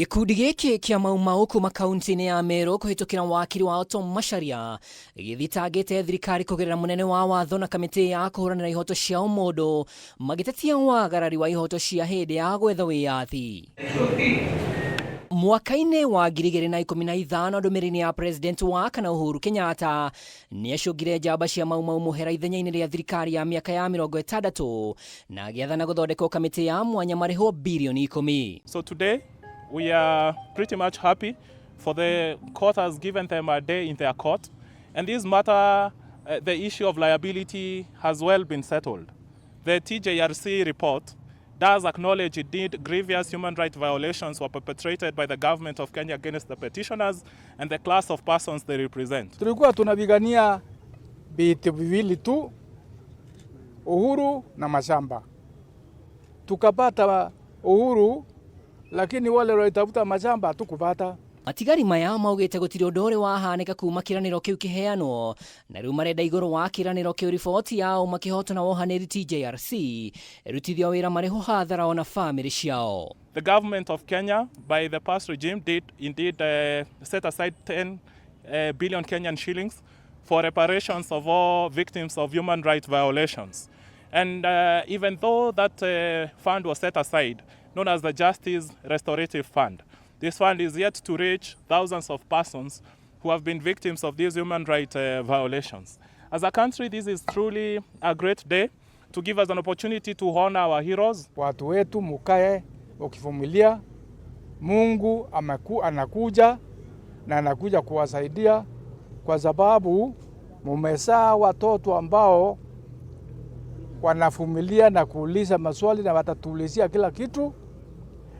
Gĩkundi gĩkĩ kĩa Mau Mau kuma kaunti-inĩ ya Meru kũhĩtũkĩra wakiri wao Tom Macharia gĩthitangĩte thirikari kũgerera mũnene wa watho na kamĩtĩ ya kũhũranĩra ihoto cia ũmũndũ magĩtetia wagarari wa ihoto cia hĩndĩ ya gwetha wĩyathi. Mwaka-inĩ wa 2015 ndũmĩrĩri-inĩ ya President wa kana Uhuru Kenyatta nĩacũngire njamba cia Mau Mau mũhera ithenya-inĩ rĩa thirikari ya mĩaka ya 60 na agĩathana gũthondekwo kamĩtĩ ya mwanya marĩhwo birioni 10. So today we are pretty much happy for the court has given them a day in their court, and this matter, the issue of liability has well been settled. The TJRC report does acknowledge indeed grievous human rights violations were perpetrated by the government of Kenya against the petitioners and the class of persons they represent. Tulikuwa tunapigania vitu viwili tu, uhuru na mashamba. Tukapata uhuru, lakini wale walitafuta mashamba hatukupata. Matigari maya maugĩte gũtirĩ ũndũ ũrĩ wahanĩka kuma kĩranĩro kĩu kĩheanwo, na rĩu marenda igũrũ wa kĩranĩro kĩu riboti ya ũma, kĩhoto na wohanĩri TJRC ĩrutithio wĩra marĩhwo hathara ona bamĩrĩ ciao. The government of Kenya by the past regime did indeed set aside 10 billion Kenyan shillings for reparations of all victims of human rights violations. And even though that fund was set aside, known as the Justice Restorative Fund, this fund is yet to reach thousands of persons who have been victims of these human rights violations. As a country, this is truly a great day to give us an opportunity to honor our heroes. Watu wetu mukae ukivumilia, Mungu anakuja na anakuja kuwasaidia kwa sababu mumezaa watoto ambao wanavumilia na kuuliza maswali na watatuulizia kila kitu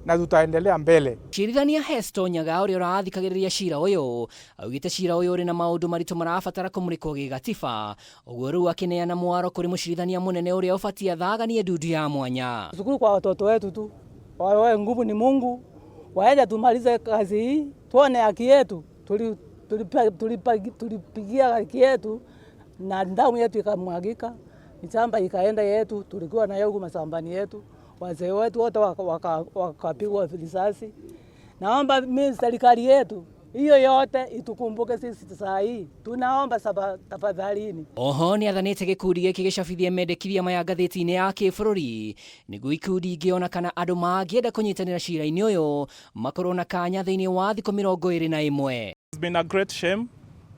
na tutaendelea mbele. Cirithania Hesto Nyaga ũrĩa ũrathikagĩrĩria cira ũyũ augĩte cira ũyũ ũrĩ na maũndũ maritũ marabatara kũmũrĩkwo gĩgatiba, ũguo rĩu akĩneana mwaro kũrĩ mũcirithania mũnene ũrĩa ũbatiĩ athaganie ndundu ya mwanya. Shukuru kwa watoto wetu tu, wawe nguvu ni Mungu, waende tumalize kazi hii, tuone haki yetu. Tulipigia haki yetu na damu yetu ikamwagika, michamba ikaenda yetu, tulikuwa nayo huku mashambani yetu, wazee wetu wote wakapigwa risasi. Naomba mimi serikali yetu hiyo yote itukumbuke sisi saa hii, tunaomba tafadhalini. Oho nĩ athanĩte gĩkundi gĩkĩ gĩcabithie mendekithia maya ngathĩti-inĩ ya kĩbũrũri nĩguo ikundi ingĩ ona kana andũ mangĩenda kũnyitanĩra cira-inĩ ũyũ makorwo na kanya thĩinĩ wa thikũ 21. It's been a great shame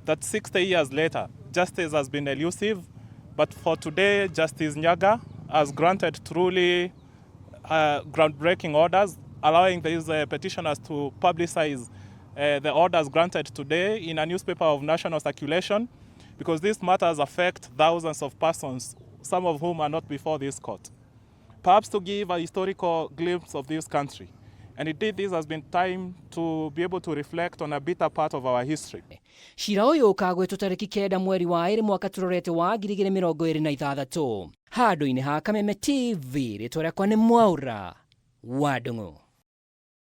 that 60 years later, justice has been elusive, but for today, Justice Nyaga has granted truly groundbreaking orders, allowing these petitioners to publicize the orders granted today in a newspaper of national circulation, because these matters affect thousands of persons, some of whom are not before this court. Perhaps to give a historical glimpse of this country. And indeed, this has been time to be able to reflect on a bitter part of our history. Cira ũyũ ũkagwetwo tarĩki 9 mweri wa 2 mwaka tũrorete wa 2026 handũ-inĩ ha Kameme TV. Rĩtwa rĩakwa nĩ Mwaura wa Ndung'u.